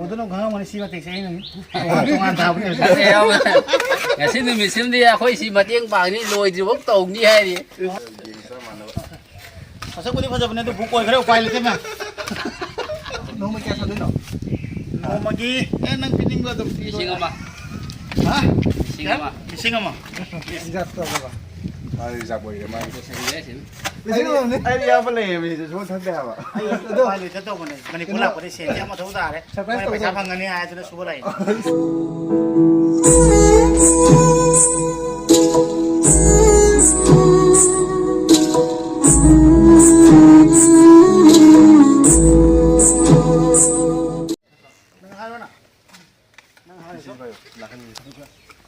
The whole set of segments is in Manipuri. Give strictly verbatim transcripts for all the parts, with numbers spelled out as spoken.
ꯎꯗꯨꯅ ꯈꯪꯉꯝꯒꯅꯤ, ꯁꯤ ꯃꯇꯦꯛꯁꯦ ꯑꯩꯅꯅꯤ꯫ ꯇꯣꯉꯥꯟ ꯇꯥꯕꯅꯦ꯫ ꯉꯁꯤ ꯅꯨꯃꯤꯠꯁꯤꯃꯗꯤ ꯑꯩꯈꯣꯏ ꯁꯤ ꯃꯇꯦꯡ ꯄꯥꯡꯅꯤ, ꯂꯣꯏꯗ꯭ꯔꯤꯐꯥꯎ ꯇꯧꯅꯤ ꯍꯥꯏꯔꯤ꯫ ꯃꯁꯛꯄꯨꯗꯤ ꯐꯖꯕꯅꯦ, ꯑꯗꯨ ꯕꯨꯛ ꯑꯣꯏꯈ꯭ꯔꯦ, ꯎꯄꯥꯏ ꯂꯩꯇꯦ ꯃꯦꯝ꯫ ꯅꯣꯡꯃ ꯀꯌꯥ ꯁꯥꯗꯣꯏꯅꯣ? ꯅꯣꯡꯃꯒꯤ, ꯑꯦ, ꯅꯪ ꯄꯤꯅꯤꯡꯕ ꯑꯗꯨꯝ ꯄꯤꯔꯣ꯫ ꯂꯤꯁꯤꯡ ꯑꯃ꯫ ꯍꯥ? ꯂꯤꯁꯤꯡ ꯑꯃ꯫ ꯂꯤꯁꯤꯡ ꯑꯃ꯫ ꯔꯤꯖꯥꯕ ꯇꯧꯔꯕ? ꯃꯥ ꯔꯤꯖꯥꯕ ꯑꯣꯏꯔꯦ, ꯃꯥ꯫ ꯂꯣꯏꯁꯤꯟꯈ꯭ꯔꯦ ꯁꯤꯅ꯫ ꯂꯤꯁꯤꯡ ꯑꯃꯅꯦ? ꯑꯩ ꯏꯌꯥꯝꯕ ꯂꯩꯌꯦ, ꯃꯤꯁꯦ ꯁꯨꯡꯊꯛ ꯊꯛꯇꯦ ꯍꯥꯏꯕ꯫ ꯑꯩ ꯑꯗꯣ ꯎꯄꯥꯏ ꯂꯩꯇ ꯇꯧꯕꯅꯦ꯫ ꯃꯅꯤꯄꯨꯔ ꯀꯩꯅꯣ ꯂꯥꯛꯄꯗ ꯁꯦꯟꯁꯦ ꯌꯥꯝ ꯃꯊꯧ ꯇꯥꯔꯦ꯫ ꯁꯔꯄ꯭ꯔꯥꯏꯁ ꯃꯣꯏꯅ ꯄꯩꯁꯥ ꯇꯧꯗꯣꯏꯅꯦ꯫ ꯐꯪꯒꯅꯤ ꯍꯥꯏꯗꯨꯅ ꯁꯨꯕ ꯂꯥꯛꯏꯅꯦ꯫ ꯅꯪ ꯍꯥꯏꯔꯣꯅ꯫ ꯅꯪ ꯍꯥꯏꯔꯣ꯫ ꯁꯤ ꯄꯥꯏꯌꯨ꯫ ꯅꯥꯀꯟꯒꯤ꯫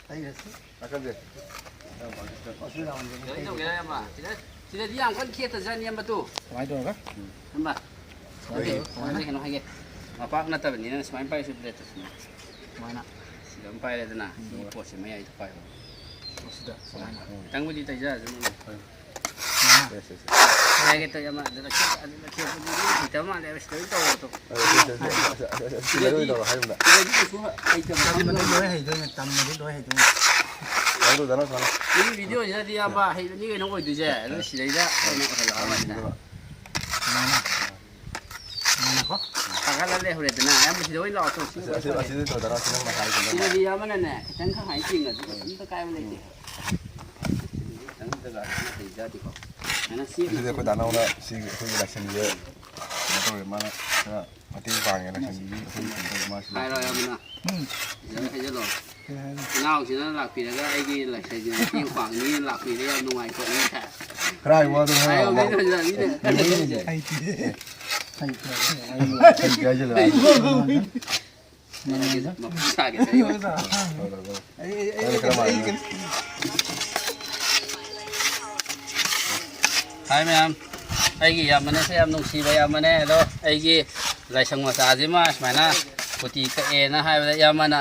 ꯑꯩ ꯔꯁꯤ꯫ ꯅꯥꯀꯟꯁꯦ꯫ ꯑꯣ, ꯁꯤ ꯂꯥꯎꯍꯟꯒꯦ꯫ ꯀꯩꯅꯣ ꯇꯧꯒꯦꯔꯥ, ꯏꯌꯥꯝꯕ? ꯁꯤꯗ, ꯁꯤꯗꯗꯤ ꯌꯥꯝ ꯀꯟꯅ ꯈꯦꯠꯇ ꯖꯥꯠꯅꯤ, ꯏꯌꯥꯝꯕ, ꯇꯨ꯫ ꯀꯃꯥꯏꯅ ꯇꯧꯔꯒ? ꯏꯌꯥꯝꯕ꯫ ꯍꯣꯏ꯫ ꯅꯠꯇꯦ, ꯍꯣꯏ꯫ ꯅꯠꯇꯦ, ꯀꯩꯅꯣ ꯍꯥꯏꯒꯦ꯫ ꯃꯄꯥꯛ ꯅꯠꯇꯕꯅꯤꯅ ꯁꯨꯃꯥꯏꯅ ꯄꯥꯏꯔꯁꯨ ꯄ꯭ꯂꯦꯠꯇ ꯁꯨꯃꯥꯏꯅ꯫ ꯁꯨꯃꯥꯏꯅ꯫ ꯁꯤꯗ ꯑꯃ ꯄꯥꯏꯔꯦꯗꯅ, ꯁꯤ ꯎꯝ꯫ ꯄꯣꯠꯁꯦ ꯃꯌꯥꯏꯗ ꯄꯥꯏꯔꯣ꯫ ꯑꯣ, ꯁꯤꯗ ꯁꯨꯃꯥꯏꯅ꯫ ꯎꯝ꯫ ꯈꯤꯇꯪꯕꯨꯗꯤ ꯇꯩꯖꯔꯁꯨ ꯑꯗꯨꯝ꯫ ꯍꯣꯏ꯫ ꯁꯨꯃꯥꯏꯅ꯫ Yes, yes, yes. ꯍꯥꯏꯒꯦ ꯇꯧꯔꯤ ꯑꯃ, ꯑꯗꯨꯗ ꯈꯦꯠ-, ꯑꯗꯨꯗ ꯈꯦꯠꯄꯗꯨꯗꯤ ꯍꯩꯇꯕ ꯃꯥꯜꯂꯦ, ꯁꯤꯗ ꯑꯣꯏꯅ ꯇꯧꯔꯣ꯫ ꯑꯗꯨ ꯁꯤ, ꯁꯤ, ꯁꯤ, ꯁꯤ, ꯁꯤ, ꯁꯤ, ꯁꯤꯗ ꯑꯣꯏꯅ ꯇꯧꯔꯣ ꯍꯥꯏꯕꯗ꯫ ꯁꯤꯗꯗꯤ ꯀꯩꯁꯨ ꯍꯩꯇꯕ ꯇꯝꯕꯗꯤ ꯈꯪꯗꯕꯅꯦ꯫ ꯂꯣꯏ ꯍꯩꯗꯣꯏꯅꯦ, ꯇꯝꯕꯗꯤ ꯂꯣꯏ ꯍꯩꯗꯣꯏꯅꯦ꯫ ꯌꯥꯎꯗꯣ, ꯗꯥ ꯅꯥꯎ, ꯁꯨꯃꯥꯏꯅ꯫ ꯃꯤ ꯚꯤꯗꯤꯑꯣꯁꯤꯗꯗꯤ ꯏꯌꯥꯝꯕ ꯍꯩꯕ ꯃꯤ ꯀꯩꯅꯣ ꯑꯣꯏꯗꯣꯏꯁꯦ, ꯑꯗꯨ ꯁꯤꯗꯩꯗ ꯑꯣꯏꯅ ꯑꯣꯏꯍꯜꯂꯣ ꯍꯥꯏꯕꯅꯤꯗ꯫ ꯁꯤꯗ꯫ ꯁꯨꯃꯥꯏꯅ꯫ ꯁꯨꯃꯥꯏꯅꯀꯣ꯫ ꯊꯥꯒꯠꯂ ꯂꯩꯍꯧꯔꯦꯗꯅ, ꯑꯌꯥꯝꯕ ꯁꯤꯗ ꯑꯣꯏꯅ ꯂꯥꯛꯑꯣ, ꯁꯤꯗ ꯑꯁꯤ, ꯑꯁꯤ, ꯑꯣꯏꯅ ꯑꯁꯤ ꯇꯧꯔꯣ, ꯗꯥ ꯅꯥꯎ, ꯁꯤ ꯅꯪꯅ ꯍꯥꯏꯔꯤꯁꯦ ꯅꯪꯅ꯫ ꯁꯤꯗꯗꯤ ꯏꯌꯥꯝꯕꯅꯅꯦ, ꯈꯤꯇꯪ ꯈꯛ ꯍꯥꯏꯅ ꯆꯤꯡꯉꯁꯨ ꯀꯩꯝꯇ ꯀꯥꯏꯕ ꯂꯩꯇꯦ꯫ ꯈꯤꯇꯪ ꯖꯒꯥꯁꯤꯅ ꯍꯩꯖꯗꯦꯀꯣ꯫ ꯁꯨꯃꯥꯏꯅ ꯆꯦꯞꯅ ꯑꯁꯤꯗꯤ ꯑꯩꯈꯣꯏ ꯗꯥ ꯅꯥꯎꯅ ꯁꯤꯒꯤ ꯑꯩꯈꯣꯏꯒꯤ ꯂꯥꯏꯁꯪꯁꯦ ꯀꯩꯅꯣ ꯇꯧꯋꯦ, ꯃꯥꯅ ꯈꯔ ꯃꯇꯦꯡ ꯄꯥꯡꯉꯦ ꯂꯥꯏꯁꯪꯒꯤ ꯑꯩꯈꯣꯏꯒꯤ ꯀꯩꯅꯣ ꯇꯧꯋꯦ, ꯃꯥꯁꯨ ꯍꯥꯏꯔꯣ, ꯂꯥꯛꯄꯤꯌꯦ꯫ ꯏꯌꯥꯝꯕꯅ꯫ ꯎꯝ꯫ ꯐꯖꯅ ꯍꯩꯖꯜꯂꯣ꯫ ꯀꯩ ꯍꯥꯏꯅꯤ? ꯏꯅꯥꯎꯁꯤꯅ ꯂꯥꯛꯄꯤꯔꯒ ꯑꯩꯒꯤ ꯂꯥꯏꯁꯪꯁꯦ ꯃꯇꯦꯡ ꯄꯥꯡꯅꯤ, ꯂꯥꯛꯄꯤꯔꯦ, ꯌꯥꯝ ꯅꯨꯡꯉꯥꯏ ꯈꯣꯠꯂꯤ ꯀꯥꯏ꯫ ꯈꯔ ꯍꯥꯏꯕ ꯋꯥꯗꯣ ꯍꯥꯏꯌꯣ, ꯉꯥꯡꯉꯣ꯫ ꯃꯤꯅ ꯐꯖꯅ, ꯃꯤꯅ ꯐꯖꯅ ꯍꯩꯇꯦ꯫ ꯍꯩꯇꯦ꯫ ꯍꯩꯇꯦ ꯍꯥꯏꯁꯤꯜꯂꯣ꯫ ꯃꯄꯨ ꯁꯥꯒꯦ ꯇꯧꯔꯤꯕ꯫ ꯑꯩ, ꯑꯩ, ꯑꯩ, ꯑꯩ, ꯑꯩ, ꯑꯩ, ꯑꯩ, ꯍꯥꯏ ꯃꯌꯥꯝ, ꯑꯩꯒꯤ ꯏꯌꯥꯝꯕꯅꯁꯨ ꯌꯥꯝ ꯅꯨꯡꯁꯤꯕ ꯏꯌꯥꯝꯕꯅꯦ꯫ ꯑꯗꯣ ꯑꯩꯒꯤ ꯂꯥꯏꯁꯪ ꯃꯆꯥꯁꯤꯃ ꯁꯨꯃꯥꯏꯅ ꯐꯨꯇꯤ ꯀꯛꯑꯦꯅ ꯍꯥꯏꯕꯗ ꯏꯌꯥꯝꯕꯅ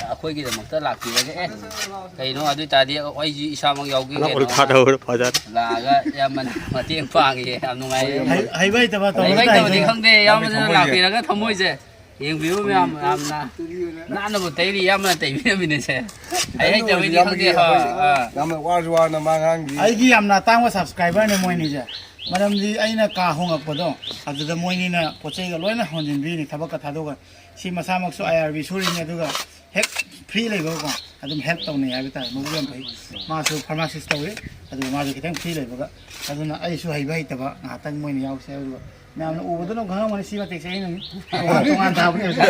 ꯑꯩꯈꯣꯏꯒꯤꯗꯃꯛꯇ ꯂꯥꯛꯄꯤꯔꯒ, ꯑꯦ, ꯀꯩꯅꯣ, ꯑꯗꯨ ꯑꯣꯏꯇꯥꯔꯗꯤ ꯑꯩꯁꯨ ꯏꯁꯥꯃꯛ ꯌꯥꯎꯒꯦ ꯀꯩꯅꯣ꯫ ꯐꯖꯅ ꯂꯥꯛꯑꯒ ꯏꯌꯥꯝꯕꯅ ꯃꯇꯦꯡ ꯄꯥꯡꯉꯦ, ꯌꯥꯝ ꯅꯨꯡꯉꯥꯏꯌꯦ꯫ ꯍꯩ-, ꯍꯩꯕ ꯍꯩꯇꯕ ꯍꯩꯕ ꯇꯧꯔꯒ ꯍꯩꯇꯕꯗꯤ ꯇꯧꯔꯤꯁꯦ꯫ ꯈꯪꯗꯦ, ꯏꯌꯥꯝꯕꯁꯤꯅ ꯊꯃꯣꯏꯁꯦ꯫ ꯂꯥꯛꯄꯤꯔꯒ ꯊꯃꯣꯏꯁꯦ꯫ ꯌꯦꯡꯕꯤꯌꯨ ꯃꯌꯥꯝ, ꯌꯥꯝꯅ ꯅꯥꯟꯅꯕꯨ ꯇꯩꯔꯤ, ꯌꯥꯝꯅ ꯇꯩꯕꯤꯔꯝꯃꯤꯅꯦꯁꯦ꯫ ꯑꯩ ꯍꯩꯇꯕꯩꯗꯤ ꯈꯪꯗꯦ꯫ ꯍꯣꯏ, ꯑꯥ꯫ ꯌꯥꯝꯅ ꯋꯥꯔꯁꯨ ꯋꯥꯅ ꯃꯥ ꯉꯥꯡꯕꯤ꯫ ꯑꯩꯒꯤ ꯌꯥꯝꯅ ꯑꯇꯥꯡꯕ subscriberꯅꯦ ꯃꯣꯏꯅꯤꯁꯦ꯫ ꯃꯔꯝꯗꯤ ꯑꯩꯅ ꯀꯥ ꯍꯣꯡꯉꯛꯄꯗꯣ, ꯑꯗꯨꯗ ꯃꯣꯏꯅꯤꯅ ꯄꯣꯠ ꯆꯩꯒ ꯂꯣꯏꯅ ꯍꯣꯟꯖꯤꯟꯕꯤꯔꯤꯅꯤ, ꯊꯕꯛꯀ ꯊꯥꯗꯣꯛꯑꯒ꯫ ꯁꯤ ꯃꯁꯥꯃꯛꯁꯨ I R B ꯁꯨꯔꯤꯅꯤ, ꯑꯗꯨꯒ ꯍꯦꯛ free ꯂꯩꯕꯒꯀꯣ, ꯑꯗꯨꯝ help ꯇꯧꯅꯩ ꯍꯥꯏꯕ ꯇꯥꯔꯦ꯫ ꯃꯕꯨꯛ ꯌꯥꯝ ꯐꯩ꯫ ꯃꯥꯁꯨ pharmacist ꯇꯧꯏ, ꯑꯗꯨꯒ ꯃꯥꯁꯨ ꯈꯤꯇꯪ free ꯂꯩꯕꯒ꯫ ꯑꯗꯨꯅ ꯑꯩꯁꯨ ꯍꯩꯕ ꯍꯩꯇꯕ ꯉꯥꯏꯍꯥꯛꯇꯪ ꯃꯣꯏꯅ ꯌꯥꯎꯁꯦ꯫ ꯑꯗꯨꯒ ꯃꯌꯥꯝꯅ ꯎꯕꯗ ꯑꯗꯨꯝ ꯈꯪꯉꯝꯒꯅꯤ, ꯁꯤ ꯃꯇꯦꯛꯁꯦ ꯑꯩꯅ ꯇꯣꯉꯥꯟ ꯇꯣꯉꯥꯟ ꯊꯥꯕꯅꯦꯕ꯫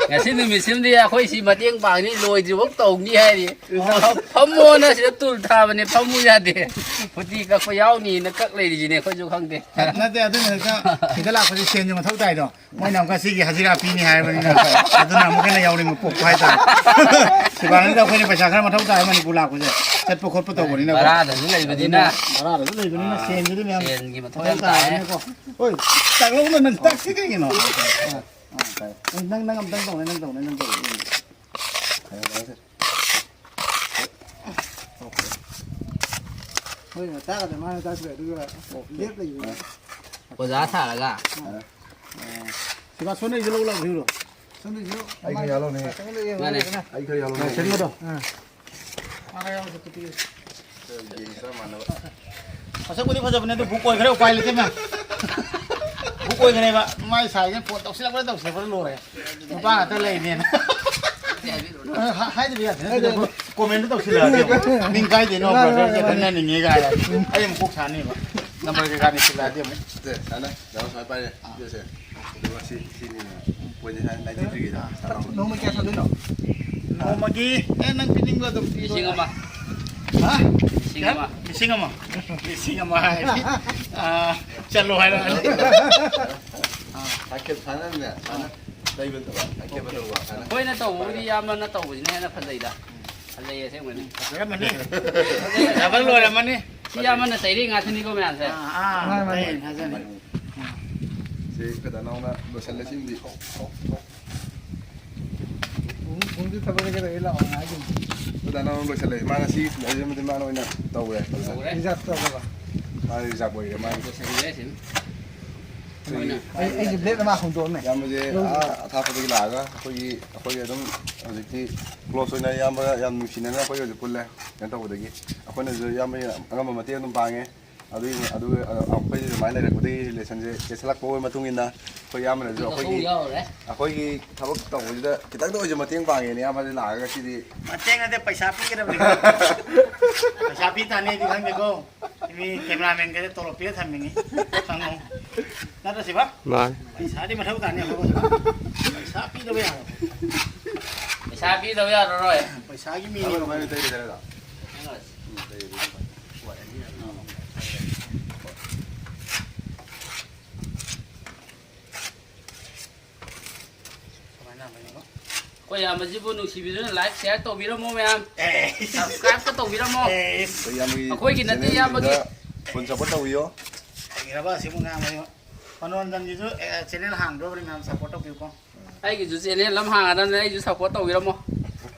ꯉꯁꯤ ꯅꯨꯃꯤꯠꯁꯤꯃꯗꯤ ꯑꯩꯈꯣꯏ ꯁꯤ ꯃꯇꯦꯡ ꯄꯥꯡꯅꯤ, ꯂꯣꯏꯗ꯭ꯔꯤꯐꯥꯎ ꯇꯧꯅꯤ ꯍꯥꯏꯔꯤ꯫ ꯐꯝꯃꯣꯅ ꯁꯤꯗ ꯇꯨꯜ ꯊꯥꯕꯅꯦ, ꯐꯝꯃꯨ ꯌꯥꯗꯦ꯫ ꯐꯨꯇꯤ ꯀꯛꯄ ꯌꯥꯎꯅꯤꯅ ꯀꯛ ꯂꯩꯔꯤꯁꯤꯅꯦ, ꯑꯩꯈꯣꯏꯁꯨ ꯈꯪꯗꯦ꯫ ꯅꯠꯇꯦ, ꯑꯗꯨꯅ ꯍꯦꯛꯇ ꯁꯤꯗ ꯂꯥꯛꯄꯁꯦ ꯁꯦꯟꯁꯨ ꯃꯊꯧ ꯇꯥꯏꯗꯣ꯫ ꯃꯣꯏꯅ ꯑꯃꯨꯛꯀ ꯁꯤꯒꯤ ꯍꯖꯤꯔꯥ ꯄꯤꯅꯤ ꯍꯥꯏꯕꯅꯤꯅ, ꯑꯗꯨꯅ ꯑꯃꯨꯛꯀ ꯍꯦꯟꯅ ꯌꯥꯎꯅꯤꯡꯕ ꯄꯣꯛꯄ ꯍꯥꯏꯇꯥꯔꯦ꯫ ꯁꯤꯕꯥꯅꯤꯗ ꯑꯩꯈꯣꯏꯅ ꯄꯩꯁꯥ ꯈꯔ ꯃꯊꯧ ꯇꯥꯏ ꯃꯅꯤꯄꯨꯔ ꯂꯥꯛꯄꯁꯦ, ꯆꯠꯄ ꯈꯣꯠꯄ ꯇꯧꯕꯅꯤꯅꯀꯣ꯫ ꯚꯔꯥꯗꯁꯨ ꯂꯩꯕꯅꯤꯅ꯫ ꯑꯗꯨꯅ ꯚꯔꯥꯗꯁꯨ ꯂꯩꯕꯅꯤꯅ ꯑꯥ, ꯁꯦꯟꯒꯤꯗꯤ ꯃꯌꯥꯝ ꯁꯦꯟꯒꯤ ꯃꯊꯧ ꯃꯊꯧ ꯌꯥꯝ ꯇꯥꯏ꯫ ꯇꯥꯕꯅꯤꯅꯀꯣ꯫ ꯍꯣꯏ, ꯆꯥꯛ ꯂꯧꯅ ꯅꯪ ꯇꯛꯁꯤ ꯀꯩꯒꯤꯅꯣ? ꯑꯥ, ꯑꯥ꯫ ꯅꯪ, ꯅꯪ ꯑꯝꯇꯪ ꯇꯧꯅꯦ, ꯅꯪ ꯇꯧꯅꯦ, ꯅꯪ ꯇꯧꯅꯦ꯫ ꯍꯣꯏ, ꯉꯟꯇꯥꯒꯗ ꯃꯥꯅ ꯆꯥꯛꯁꯤꯜꯂꯦ, ꯑꯗꯨꯒ ꯂꯦꯞ ꯂꯩꯕꯅꯦ꯫ ꯑꯣꯖꯥ ꯁꯥꯔꯒ꯫ ꯁꯤꯕꯥ, ꯁꯣꯝꯗꯩꯁꯨ ꯂꯧ ꯂꯥꯛꯄꯤꯔꯣ꯫ ꯁꯣꯝꯗꯩꯁꯨ ꯑꯩ ꯈꯔ ꯌꯥꯜꯂꯣꯅꯦ꯫ ꯃꯥꯅꯦ꯫ ꯑꯩ ꯈꯔ ꯌꯥꯜꯂꯣꯅꯦ꯫ ꯁꯦꯝꯕꯗꯣ꯫ ꯑꯥ꯫ ꯃꯥꯅ ꯌꯥꯎꯔꯁꯨ ꯄꯤꯕꯤꯌꯨ꯫ ꯌꯦꯡ ꯆꯞ ꯃꯥꯟꯅꯕ꯫ ꯃꯁꯛꯄꯨꯗꯤ ꯐꯖꯕꯅꯦ, ꯑꯗꯨ book ꯑꯣꯏꯈ꯭ꯔꯦ, ꯎꯄꯥꯏ ꯂꯩꯇꯦ ꯃꯦꯝ꯫ Book ꯑꯣꯏꯈ꯭ꯔꯦꯕ꯫ ꯃꯥꯏ ꯁꯥꯏꯁꯤꯅ phone ꯇꯧꯁꯤꯜꯂꯛꯄꯗ ꯇꯧꯁꯤꯜꯂꯛꯄꯗ ꯂꯣꯏꯔꯦ꯫ ꯅꯨꯄꯥ ꯉꯥꯛꯇ ꯂꯩꯅꯦꯅ꯫ ꯍꯥ-, ꯍꯥꯏꯗꯕ ꯌꯥꯗꯦ꯫ ꯅꯠꯇꯦ, comment ꯇꯧꯁꯤꯜꯂꯛꯑꯗꯤ ꯑꯃꯨꯛ꯫ ꯅꯤꯡ ꯀꯥꯏꯗꯦꯅꯣ, brotherꯁꯦ ꯈꯪꯅꯅꯤꯡꯉꯦ ꯀꯥꯏꯅ꯫ ꯑꯩ ꯑꯃꯨꯛ ꯀꯣꯛ ꯁꯥꯅꯤꯕ꯫ Number ꯀꯩꯀꯥ ꯅꯤꯡꯁꯤꯜꯂꯛꯑꯗꯤ ꯑꯃꯨꯛ꯫ ꯁꯦ, ꯁꯥꯟꯅ꯫ ꯗꯥ ꯁꯨꯃꯥꯏꯅ ꯄꯥꯏꯔꯦ꯫ ꯑꯥ꯫ ꯁꯤꯁꯦ꯫ ꯑꯗꯨꯒ ꯁꯤ, ꯁꯤꯅꯤꯅ꯫ Point ninety three ꯒꯤꯗ ꯁꯥꯟꯅꯕ꯫ ꯅꯣꯡꯃ ꯀꯌꯥ ꯁꯥꯗꯣꯏꯅꯣ? ꯅꯣꯡꯃꯒꯤ, ꯑꯦ, ꯅꯪ ꯄꯤꯅꯤꯡꯕ ꯑꯗꯨꯝ ꯄꯤꯔꯣ꯫ ꯂꯤꯁꯤꯡ ꯑꯃ꯫ ꯍꯥ? ꯂꯤꯁꯤꯡ ꯑꯃ꯫ ꯂꯤꯁꯤꯡ ꯑꯃ꯫ ꯂꯤꯁꯤꯡ ꯑꯃ ꯍꯥꯏꯔꯗꯤ, ꯑꯥ, ꯆꯠꯂꯣ ꯍꯥꯏꯔꯛꯑꯅꯤ꯫ ꯍꯥꯏꯐꯦꯠ ꯁꯥꯟꯅꯅꯦ, ꯁꯥꯟꯅ꯫ ꯂꯩꯕ ꯅꯠꯇꯕ, ꯍꯥꯏꯐꯦꯠ ꯇꯧꯕ꯫ ꯑꯩꯈꯣꯏꯅ ꯇꯧꯕꯕꯨꯗꯤ ꯏꯌꯥꯝꯕꯅ ꯇꯧꯕꯁꯤꯅ ꯍꯦꯟꯅ ꯐꯖꯩꯗ꯫ ꯐꯖꯩ ꯑꯁꯦꯡꯕꯅꯤ꯫ ꯐꯖꯔꯝꯃꯅꯤ꯫ ꯐꯖꯕ ꯂꯣꯏꯔꯝꯃꯅꯤ꯫ ꯁꯤ ꯏꯌꯥꯝꯕꯅ ꯆꯩꯔꯤ ꯉꯥꯛꯇꯅꯤꯀꯣ ꯃꯌꯥꯝꯁꯦ꯫ ꯑꯥ, ꯑꯥ, ꯃꯥꯅꯦ, ꯃꯥꯅꯦ꯫ ꯊꯥꯖꯅꯤ꯫ ꯁꯤ ꯑꯩꯈꯣꯏ ꯗꯥ ꯅꯥꯎꯅ ꯂꯣꯏꯁꯜꯂꯦ ꯁꯤꯃꯗꯤ꯫ ꯄꯨꯡ, ꯄꯨꯡꯗꯤ ꯊꯕꯛ ꯆꯠꯀꯗꯧꯔꯤ ꯂꯥꯛꯑꯣ ꯉꯥꯏꯒꯤꯅꯤ꯫ ꯑꯩꯈꯣꯏ ꯗꯥ ꯅꯥꯎꯅ ꯂꯣꯏꯁꯜꯂꯦ꯫ ꯃꯥ ꯉꯁꯤ ꯂꯩꯔꯝꯃꯗꯤ ꯃꯥꯅ ꯑꯣꯏꯅ ꯇꯧꯔꯦ꯫ ꯇꯧꯔꯦ꯫ Reserve ꯇꯧꯔꯕ? ꯃꯥ reserve ꯑꯣꯏꯔꯦ ꯃꯥꯒꯤ꯫ ꯂꯣꯏꯁꯟꯈ꯭ꯔꯦ ꯁꯤꯃ꯫ ꯑꯩ, ꯑꯩꯁꯦ blade ꯑꯃ ꯍꯧꯗꯣꯛꯑꯝꯃꯦ꯫ ꯏꯌꯥꯝꯕꯁꯦ, ꯑꯥ, ꯑꯊꯥꯞꯄꯗꯒꯤ ꯂꯥꯛꯑꯒ ꯑꯩꯈꯣꯏꯒꯤ, ꯑꯩꯈꯣꯏꯒꯤ ꯑꯗꯨꯝ ꯍꯧꯖꯤꯛꯇꯤ close ꯑꯣꯏꯅ ꯏꯌꯥꯝꯕ ꯌꯥꯝ ꯅꯨꯡꯁꯤꯅꯅ ꯑꯩꯈꯣꯏ ꯍꯧꯖꯤꯛ ꯄꯨꯜꯂꯦ꯫ ꯀꯩꯅꯣ ꯇꯧꯕꯗꯒꯤ ꯑꯩꯈꯣꯏꯅꯁꯨ ꯏꯌꯥꯝꯕꯒꯤ ꯑꯉꯝꯕ ꯃꯇꯦꯡ ꯑꯗꯨꯝ ꯄꯥꯡꯉꯦ꯫ ꯑꯗꯨꯒꯤ, ꯑꯗꯨ, ꯑꯩꯈꯣꯏꯁꯦ ꯑꯗꯨꯃꯥꯏꯅ ꯂꯩꯔꯛꯄꯗꯒꯤ relationꯁꯦ ꯆꯦꯁꯤꯜꯂꯛꯄꯒꯤ ꯃꯇꯨꯡ ꯏꯟꯅ ꯑꯩꯈꯣꯏ ꯏꯌꯥꯝꯕꯅꯁꯨ ꯑꯩꯈꯣꯏꯒꯤ, ꯌꯥꯎꯔꯦ꯫ ꯑꯩꯈꯣꯏꯒꯤ ꯊꯕꯛ ꯇꯧꯕꯁꯤꯗ ꯈꯤꯇꯪꯗ ꯑꯣꯏꯁꯨ ꯃꯇꯦꯡ ꯄꯥꯡꯉꯦꯅꯦ ꯏꯌꯥꯝꯕꯁꯦ ꯂꯥꯛꯑꯒ ꯉꯁꯤꯗꯤ꯫ ꯃꯇꯦꯡ ꯅꯠꯇꯦ, ꯄꯩꯁꯥ ꯄꯤꯒꯗꯕꯅꯤ꯫ ꯄꯩꯁꯥ ꯄꯤ ꯇꯥꯅꯤ ꯑꯩꯗꯤ ꯈꯪꯗꯦꯀꯣ꯫ ꯃꯤ cameramanꯒꯁꯦ ꯇꯣꯂꯣꯞ ꯄꯤꯔ ꯊꯝꯃꯤꯅꯤ꯫ ꯈꯪꯉꯣ꯫ ꯅꯠꯇ꯭ꯔꯣ ꯁꯤꯕ? ꯃꯥꯅꯤ꯫ ꯄꯩꯁꯥꯗꯤ ꯃꯊꯧ ꯇꯥꯅꯤ ꯑꯩꯈꯣꯏ꯫ ꯄꯩꯁꯥ ꯄꯤꯗꯕ ꯌꯥꯔꯣꯏ꯫ ꯄꯩꯁꯥ ꯄꯤꯗꯕ ꯌꯥꯔꯔꯣꯏ꯫ ꯄꯩꯁꯥꯒꯤ ꯃꯤꯅꯤ꯫ ꯑꯃꯅ ꯑꯃꯅ ꯇꯩꯔꯦ ꯍꯥꯏꯔꯣ? ꯎꯝ, ꯇꯩꯔꯦ꯫ ꯁꯨꯃꯥꯏꯅ ꯑꯃꯅꯤꯀꯣ꯫ ꯑꯩꯈꯣꯏ ꯏꯌꯥꯝꯕꯁꯤꯕꯨ ꯅꯨꯡꯁꯤꯕꯤꯗꯨꯅ like, share ꯇꯧꯕꯤꯔꯝꯃꯣ ꯃꯌꯥꯝ꯫ ꯑꯦ꯫ Subscribeꯀ ꯇꯧꯕꯤꯔꯝꯃꯣ꯫ ꯑꯦ꯫ ꯑꯩꯈꯣꯏ ꯏꯌꯥꯝꯕꯒꯤ ꯑꯩꯈꯣꯏꯒꯤ ꯅꯠꯇꯦ, channelꯗꯨꯗ ꯏꯌꯥꯝꯕꯒꯤ꯫ Full support ꯇꯧꯕꯤꯌꯣ꯫ ꯍꯩꯈ꯭ꯔꯕ ꯑꯁꯤꯕꯨ ꯉꯥꯡꯕ꯫ ꯃꯅꯣꯔꯟꯖꯟꯒꯤꯁꯨ, ꯑꯦ, channel ꯍꯥꯡꯗ꯭ꯔꯣꯕꯅꯤ ꯃꯌꯥꯝ support ꯇꯧꯕꯤꯌꯨꯀꯣ꯫ ꯑꯩꯒꯤꯁꯨ channel ꯑꯃ ꯍꯥꯡꯉꯗꯕꯅꯦ, ꯑꯩꯁꯨ support ꯇꯧꯕꯤꯔꯝꯃꯣ꯫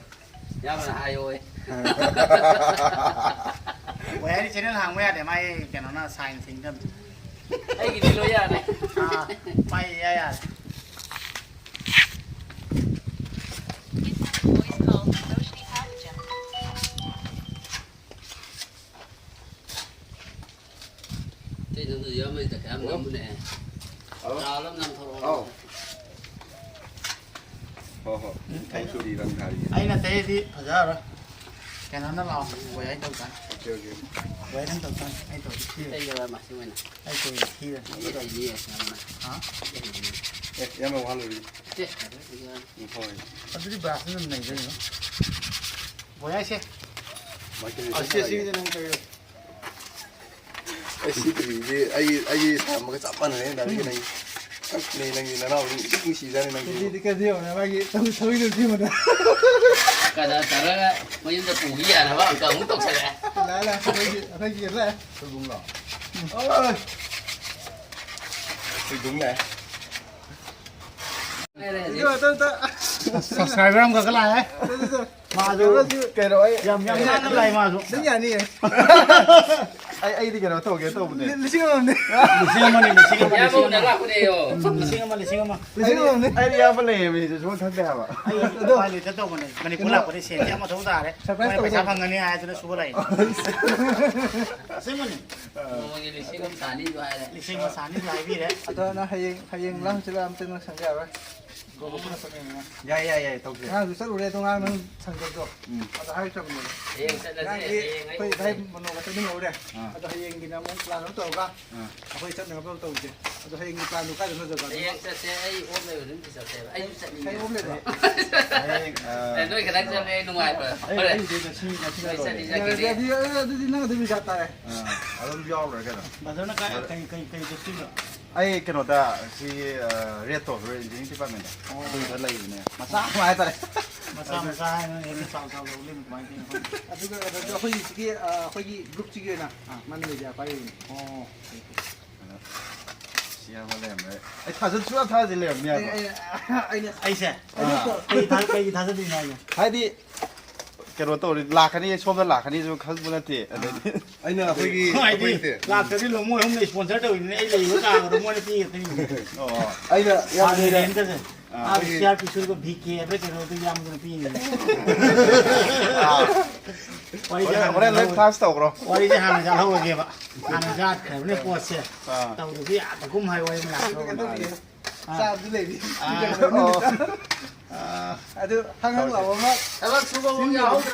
ꯌꯥꯝꯅ ꯍꯥꯏꯌꯣꯌꯦ꯫ ꯍꯣꯏ, ꯑꯩꯗꯤ channel ꯍꯥꯡꯕ ꯌꯥꯗꯦ, ꯃꯥꯏ ꯀꯩꯅꯣꯅ sign ꯊꯤꯡꯗꯕꯅꯤ꯫ ꯑꯩꯒꯤꯗꯤ ꯂꯣꯏ ꯌꯥꯔꯦ꯫ ꯑꯥ, ꯃꯥꯏ ꯏꯌꯥ ꯌꯥꯔꯦ꯫ ꯏꯇꯩ, ꯅꯪꯁꯨ ꯌꯥꯎꯔꯝꯕꯩ ꯇꯪꯈꯥꯏ ꯑꯃ ꯅꯝꯃꯨꯅꯦ꯫ ꯑꯧ꯫ ꯆꯥꯎꯔ ꯅꯝꯊꯣꯔꯛꯑꯣ꯫ ꯑꯧ꯫ ꯍꯣꯏ, ꯍꯣꯏ꯫ ꯎꯝ, ꯊꯕꯛ ꯁꯨꯔꯤ ꯔꯪ ꯊꯥꯔꯤ꯫ ꯑꯩꯅ ꯇꯩꯔꯗꯤ ꯐꯖꯔꯔꯣꯏ꯫ ꯀꯩꯅꯣꯅ ꯂꯥꯛꯑꯣ, ꯕꯣꯌꯥꯏ ꯇꯧ ꯇꯥꯔꯦ꯫ OK, OK꯫ ꯕꯣꯌꯥꯏ ꯅꯪ ꯇꯧ ꯇꯥꯔꯦ, ꯑꯩ ꯇꯧꯔꯗꯤ ꯊꯤꯔꯦ꯫ ꯇꯩꯔꯕ ꯃꯁꯤ ꯑꯣꯏꯅ꯫ ꯑꯩ ꯇꯧꯔꯗꯤ ꯊꯤꯔꯦ꯫ ꯁꯤ ꯍꯩꯅꯤ, ꯁꯤ ꯑꯃꯅ꯫ ꯍꯥ? ꯁꯤ ꯍꯩꯅꯤ꯫ ꯑꯦ, ꯏꯌꯥꯝꯕ ꯋꯥꯍꯜꯂꯨꯔꯤ꯫ ꯁꯤ ꯍꯩꯅꯤ꯫ ꯎꯝ, ꯍꯣꯏ꯫ ꯑꯗꯨꯗꯤ brushꯅ ꯑꯗꯨꯝ ꯅꯩꯗꯣꯏꯅꯤ꯫ ꯕꯣꯌꯥꯏꯁꯦ꯫ ꯃꯥꯏꯀꯩ ꯑꯁꯤ, ꯂꯩꯇ꯭ꯔꯦ꯫ ꯑꯁꯤꯒꯤꯗꯤ ꯅꯪ ꯇꯩꯔꯣ꯫ ꯑꯩ ꯁꯤ ꯇꯨꯄꯤꯁꯤ ꯑꯩ, ꯑꯩꯒꯤ ꯁꯥꯔꯝꯕꯒ ꯆꯞ ꯃꯥꯟꯅꯔꯦ, ꯗꯥꯏꯔꯦꯛ ꯅꯪ꯫ ꯅꯪ, ꯅꯪꯒꯤ ꯅꯅꯥꯎꯗꯤ ꯏꯁꯤꯡ ꯅꯨꯡꯁꯤꯖꯥꯠꯅꯤ ꯅꯪꯁꯨ꯫ ꯇꯨꯄꯤꯗꯤ ꯀꯩꯗꯤ ꯌꯦꯡꯉꯨꯅꯦ, ꯃꯥꯒꯤ ꯊꯧꯔꯤ, ꯊꯧꯔꯤꯗꯨ ꯌꯦꯡꯉꯨꯅꯦ꯫ ꯀꯩꯅꯣ ꯇꯧꯔꯒ ꯃꯌꯨꯝꯗ ꯄꯨꯈꯤ ꯌꯥꯅꯕ ꯑꯃꯨꯛꯀ ꯑꯃꯨꯛ ꯇꯧꯁꯜꯂꯛꯑꯦ꯫ ꯂꯥꯛꯑꯦ, ꯂꯥꯛꯑꯦ, ꯑꯩꯈꯣꯏꯒꯤ, ꯑꯩꯈꯣꯏꯒꯤ ꯂꯥꯛꯑꯦ꯫ ꯁꯣꯏꯕꯨꯝꯂꯣ? ꯎꯝ꯫ ꯑꯣꯏ! ꯁꯣꯏꯕꯨꯝ ꯂꯥꯛꯑꯦ꯫ ꯂꯩꯔꯦ, ꯍꯧꯖꯤꯛ꯫ ꯏꯗꯣ, ꯑꯇꯩ, ꯑꯇꯩ꯫ Subscriber ꯑꯃꯈꯛꯀ ꯂꯥꯛꯑꯦ꯫ ꯑꯇꯩ, ꯑꯇꯩ꯫ ꯃꯥꯁꯨ ꯀꯩꯅꯣ, ꯑꯩ ꯌꯥꯝ, ꯌꯥꯝ ꯉꯥꯡꯅ ꯂꯥꯛꯑꯦ ꯃꯥꯁꯨ꯫ ꯑꯗꯨꯝ ꯌꯥꯅꯤꯌꯦ꯫ ꯑꯩ, ꯑꯩꯗꯤ ꯀꯩꯅꯣ ꯇꯧꯒꯦ ꯇꯧꯕꯅꯦ꯫ ꯂꯤ-, ꯂꯤꯁꯤꯡ ꯑꯃꯅꯦ꯫ ꯂꯤꯁꯤꯡ ꯑꯃꯅꯤ, ꯂꯤꯁꯤꯡ ꯑꯃ, ꯂꯤꯁꯤꯡ ꯑꯃ꯫ ꯂꯤꯁꯤꯡ ꯑꯃ, ꯂꯤꯁꯤꯡ ꯑꯃ꯫ ꯂꯤꯁꯤꯡ ꯑꯃꯅꯦ꯫ ꯑꯩꯗꯤ ꯏꯌꯥꯝꯕ ꯂꯩꯌꯦ, ꯃꯤꯁꯦ ꯁꯨꯡꯈꯪ ꯈꯪꯗꯦ ꯍꯥꯏꯕ꯫ ꯑꯩ ꯑꯗꯣ ꯎꯄꯥꯏ ꯂꯩꯇ ꯇꯧꯕꯅꯦ꯫ ꯃꯅꯤꯄꯨꯔ ꯀꯩꯅꯣ ꯂꯥꯛꯄꯗꯤ ꯁꯦꯟꯁꯦ ꯑꯃ ꯊꯧ ꯇꯥꯔꯦ꯫ Surprise ꯃꯣꯏꯅ ꯄꯩꯁꯥ ꯇꯧꯕ꯫ ꯐꯪꯒꯅꯤ ꯍꯥꯏꯗꯨꯅ ꯁꯨꯕ ꯂꯥꯛꯏꯅꯦ꯫ ꯑꯁꯦꯡꯕꯅꯤ꯫ ꯅꯣꯡꯃꯒꯤ ꯂꯤꯁꯤꯡ ꯑꯃ ꯆꯥꯅꯤꯁꯨ ꯍꯥꯏꯔꯦ꯫ ꯂꯤꯁꯤꯡ ꯑꯃ ꯆꯥꯅꯤꯁꯨ ꯍꯥꯏꯕꯤꯔꯦ꯫ ꯑꯗꯣ ꯅꯪ ꯍꯌꯦꯡ, ꯍꯌꯦꯡ ꯂꯥꯡꯁꯤꯜꯂ ꯑꯝꯇ ꯅꯪ ꯁꯪꯕ ꯌꯥꯔꯣꯏ꯫ ꯒꯣꯀꯨꯜ ꯄꯨꯟꯅ ꯆꯠꯃꯤꯟꯅꯅ꯫ ꯌꯥꯏ, ꯌꯥꯏ, ꯌꯥꯏ, ꯇꯧꯁꯦ꯫ ꯉꯔꯥꯡꯁꯨ ꯆꯠꯂꯨꯔꯦ, ꯑꯗꯣ ꯉꯔꯥꯡ ꯅꯪ ꯁꯪꯗꯕꯗꯣ꯫ ꯎꯝ꯫ ꯑꯗꯣ ꯍꯥꯏꯔꯛꯇꯕꯅꯦꯕ꯫ ꯍꯌꯦꯡ ꯆꯠꯂꯁꯦ, ꯉꯔꯥꯡꯗꯤ ꯍꯌꯦꯡ ꯑꯩ ꯑꯩꯈꯣꯏ ꯚꯥꯏ ꯃꯅꯣꯒ ꯆꯠꯃꯤꯟꯅꯧꯔꯦ꯫ ꯑꯥ꯫ ꯑꯗꯣ ꯍꯌꯦꯡꯒꯤꯅ ꯑꯃꯨꯛ plan ꯑꯃ ꯇꯧꯔꯒ ꯑꯥ꯫ ꯑꯩꯈꯣꯏ ꯆꯠꯅꯕ ꯇꯧꯁꯦ꯫ ꯑꯗꯣ ꯍꯌꯦꯡꯒꯤ planꯗꯨ ꯀꯥꯏꯗꯅꯣ ꯖꯒꯥꯗꯨꯃ? ꯍꯌꯦꯡ ꯆꯠꯁꯦ, ꯑꯩ off ꯂꯩꯕ ꯅꯨꯃꯤꯠꯇ ꯆꯠꯁꯦꯕ꯫ ꯑꯩꯁꯨ ꯆꯠꯅꯤꯡꯉꯦ꯫ ꯍꯌꯦꯡ off ꯂꯩꯕ꯭ꯔꯣ? ꯍꯌꯦꯡ, ꯑꯥ, ꯑꯦ, ꯅꯣꯏ ꯈꯛꯇꯪ ꯆꯠꯂꯦ, ꯑꯩ ꯅꯨꯡꯉꯥꯏꯕ꯭ꯔꯥ? ꯑꯩ, ꯍꯣꯔꯦꯟ ꯑꯩꯗꯤ ꯉꯁꯤ, ꯉꯁꯤ ꯅꯣꯏ ꯂꯣꯏꯔꯦ꯫ ꯆꯠꯅꯤꯡꯉꯒꯗꯤ꯫ ꯑꯗꯨꯗꯤ, ꯑꯗꯨꯗꯤ ꯅꯪ ꯑꯗꯨꯝ ꯔꯤꯖꯥꯕ ꯇꯥꯔꯦ꯫ ꯑꯥ, ꯑꯗꯨꯝ ꯌꯥꯎꯔꯨꯔꯒꯦ ꯑꯗꯨꯝ꯫ ꯕ꯭ꯔꯗꯔꯅ ꯀꯥꯏ, ꯀꯩ, ꯀꯩ, ꯀꯩ ꯆꯠꯇꯣꯏꯅꯣ? ꯑꯩ ꯀꯩꯅꯣꯗ, ꯁꯤ, ꯑ, ꯔꯦꯠꯇꯣ, ꯔꯦꯠ ꯏꯟꯖꯤꯅꯤꯌꯔꯤꯡ ꯗꯤꯄꯥꯔꯠꯃꯦꯟꯗ꯫ ꯑꯣ꯫ ꯑꯗꯨꯗ ꯂꯩꯕꯅꯦ꯫ ꯃꯆꯥ ꯑꯃ ꯍꯥꯏꯇꯥꯔꯦ꯫ ꯃꯆꯥ ꯃꯆꯥ ꯍꯥꯏꯅ ꯍꯦꯟꯅ ꯆꯥꯎ ꯆꯥꯎ ꯂꯧꯕꯅꯦ, ꯑꯗꯨꯃꯥꯏꯅ ꯇꯧꯅ ꯈꯪꯗꯦ꯫ ꯑꯗꯨꯒ ꯀꯩꯅꯣꯁꯨ ꯑꯩꯈꯣꯏꯒꯤ ꯁꯤꯒꯤ, ꯑ, ꯑꯩꯈꯣꯏꯒꯤ ꯒ꯭ꯔꯨꯞꯁꯤꯒꯤ ꯑꯣꯏꯅ ꯑꯥ꯫ ꯃꯟ ꯃꯦꯗꯤꯌꯥ ꯄꯥꯏꯔꯤꯅꯦ꯫ ꯑꯣ꯫ ꯑꯗ ꯁꯤ ꯑꯃ ꯂꯩꯔꯝꯃꯦ꯫ ꯑꯩ ꯊꯥꯖ-, ꯁꯨꯡꯊꯥ ꯊꯥꯖꯗꯦ ꯂꯩꯔꯝꯅꯤ ꯍꯥꯏꯕ꯫ ꯑꯩ, ꯑꯩ, ꯑꯩꯅ ꯑꯩꯁꯦ? ꯑꯥ꯫ ꯀꯩ ꯊꯥ-, ꯀꯩꯒꯤ ꯊꯥꯖꯗꯣꯏꯅꯣ ꯍꯥꯏꯁꯦ? ꯍꯥꯏꯗꯤ, ꯀꯩꯅꯣ ꯇꯧꯔꯤ, ꯂꯥꯛꯀꯅꯤ, ꯁꯣꯝꯗ ꯂꯥꯛꯀꯅꯤꯁꯨ ꯈꯪꯕ ꯅꯠꯇꯦ꯫ ꯑꯗꯩꯗꯤ ꯑꯩꯅ ꯑꯩꯈꯣꯏꯒꯤ, ꯍꯥꯏꯗꯤ, ꯑꯩꯈꯣꯏꯒꯤ ꯂꯥꯛꯇ꯭ꯔꯗꯤ ꯂꯣ-, ꯃꯣꯏ ꯑꯍꯨꯝꯅ sponsor ꯇꯧꯔꯤꯅꯤꯅ ꯑꯩ ꯂꯩꯕ ꯀꯥꯒꯗꯣ ꯃꯣꯏꯅ ꯄꯤꯒꯗꯣꯏꯅꯤ꯫ ꯑꯣ꯫ ꯑꯩꯅ ꯌꯥꯝ ꯍꯥꯟꯅ ꯂꯩꯔꯦ꯫ Rentꯀꯁꯦ꯫ ꯑꯥ, ꯑꯥ, ꯑꯩꯈꯣꯏꯒꯤ C R P ꯁꯨꯔꯒ V K ꯍꯥꯏꯕ꯭ꯔꯥ ꯀꯩꯅꯣꯗꯣ ꯌꯥꯝꯗꯅ ꯄꯤꯔꯤꯅꯤ꯫ ꯑꯥ꯫ ꯋꯥꯔꯤꯁꯦ ꯍꯣꯔꯦꯟ, ꯍꯥꯟꯅ ꯍꯣꯔꯦꯟ ꯂꯣꯏ ꯆꯠꯍꯧꯔꯒꯦ꯫ Flash ꯇꯧꯈ꯭ꯔꯣ꯫ ꯋꯥꯔꯤꯁꯦ ꯍꯥꯟꯅ ꯆꯠꯍꯧꯔꯒꯦꯕ꯫ ꯍꯥꯟꯅ ꯆꯠꯈ꯭ꯔꯕꯅꯦ ꯄꯣꯠꯁꯦ꯫ ꯑꯥ꯫ ꯇꯧꯗ꯭ꯔꯗꯤ ꯌꯥꯗꯒꯨꯝ ꯍꯥꯏ ꯋꯥꯔꯤ ꯃꯅꯥꯛꯇ꯫ ꯑꯥ꯫ ꯆꯥꯕꯗꯤ ꯂꯩꯔꯤ꯫ ꯑꯥ꯫ ꯑꯣ꯫ ꯑꯥ꯫ ꯑꯗꯨ ꯍꯪ ꯍꯪ ꯂꯥꯎꯕ ꯑꯃ꯫ ꯊꯕꯛ ꯁꯨꯕ ꯑꯃ ꯌꯥꯎꯍꯧꯗ꯭ꯔ-